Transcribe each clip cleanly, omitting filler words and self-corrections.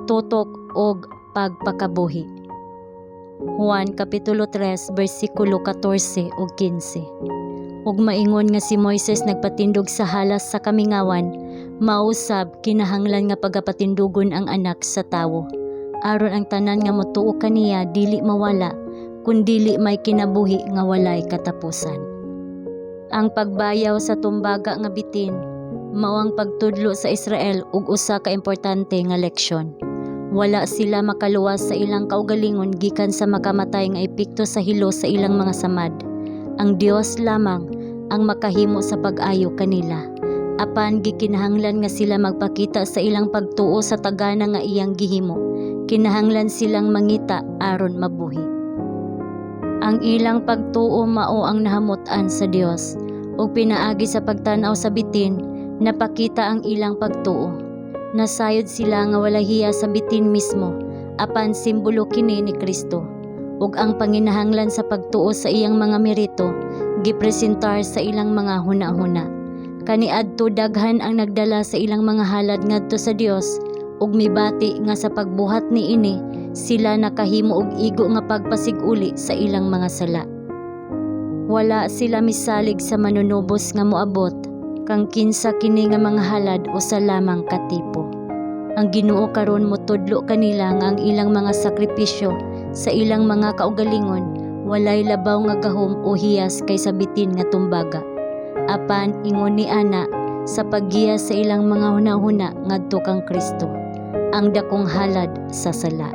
Tutok og pagpakabuhi. Juan Kapitulo 3 bersikulo 14 ug 15. Ug maingon nga si Moises nagpatindog sa halas sa kamingawan, mao usab kinahanglan nga pagapatindugon ang Anak sa Tawo, aron ang tanan nga motuo kaniya dili mawala, kundili may kinabuhi nga walay katapusan. Ang pagbayaw sa tumbaga nga bitin mao ang pagtudlo sa Israel og usa ka importante nga leksyon. Wala sila makaluwas sa ilang kaugalingon gikan sa makamatay nga epekto sa hilo sa ilang mga samad. Ang Dios lamang ang makahimo sa pag-ayo kanila. Apan gikinahanglan nga sila magpakita sa ilang pagtuo sa tagana nga iyang gihimo. Kinahanglan silang mangita aron mabuhi. Ang ilang pagtuo mao ang nahamut-an sa Dios, ug pinaagi sa pagtan-aw sa bitin napakita ang ilang pagtuo. Nasayod sila nga walay hiya sa bitin mismo, apan simbolo kini ni Kristo. Ug ang panginahanglan sa pagtuo sa iyang mga merito gipresentar sa ilang mga hunahuna. Kaniadto daghan ang nagdala sa ilang mga halad ngadto sa Dios ug mibati nga sa pagbuhat niini sila nakahimo og igo nga pagpasig-uli sa ilang mga sala. Wala sila misalig sa Manunubos nga moabot, kang kinsa kini nga mga halad usa lamang ka tipo. Ang Ginoo karon motudlo kanila nga ang ilang mga sakripisyo sa ilang mga kaugalingon walay labaw nga gahom o hiyas kaysa bitin nga tumbaga. Apan ingon ni ana sa paggiya sa ilang mga hunahuna ngadto kang Kristo, ang dakong halad sa sala.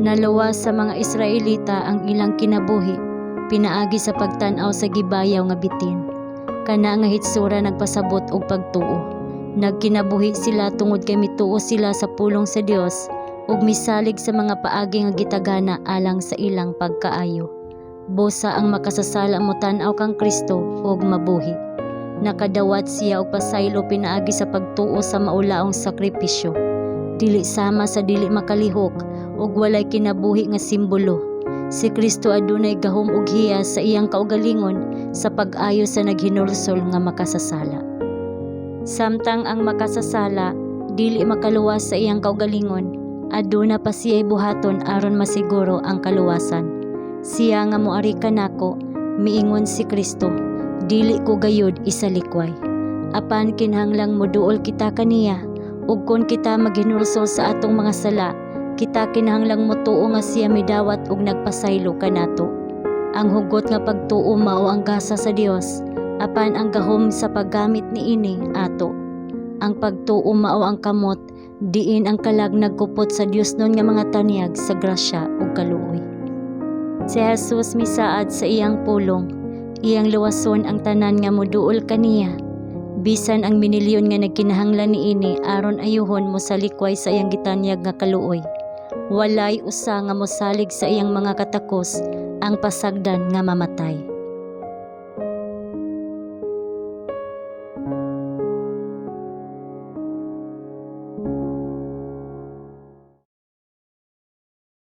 Naluwas sa mga Israelita ang ilang kinabuhi pinaagi sa pagtan-aw sa gibayaw nga bitin. Kana nga hitsura nagpasabot og pagtuo. Nagkinabuhi sila tungod kay mituo sila sa pulong sa Dios ug misalig sa mga paagi nga gitagana alang sa ilang pagkaayo. Busa ang makasasala motan-aw kang Kristo ug mabuhi. Nakadawat siya og pasaylo pinaagi sa pagtuo sa maulaong sakripisyo. Dili sama sa dili makalihok ug walay kinabuhi nga simbolo. Si Kristo adunay gahom ug hiyas sa iyang kaugalingon sa pag-ayo sa naghinulsol nga makasasala. Samtang ang makasasala dili makaluwas sa iyang kaugalingon, aduna pa siya'y buhaton aron masiguro ang kaluwasan. "Siya nga moari kanako," miingon si Kristo, "dili ko gayud isalikway." Apan kinahanglang moduol kita kaniya, ug kon kita maghinulsol sa atong mga sala, kita kinahanglang motuo nga siya midawat ug nagpasaylo kanato. Ang hugot nga pagtuo mao ang gasa sa Dios, apan ang gahom sa paggamit niini ato. Ang pagtuo mao ang kamot diin ang kalag nagkupot sa Diosnon nga mga tanyag sa grasya ug kaluoy. Si Jesus misaad sa iyang pulong, iyang luwason ang tanan nga moduol kaniya. Bisan ang minilyon nga nagkinahanglan niini aron ayuhon mosalikway sa iyang gitanyag nga kaluoy. Walay usa nga mosalig sa iyang mga katakos ang pasagdan nga mamatay.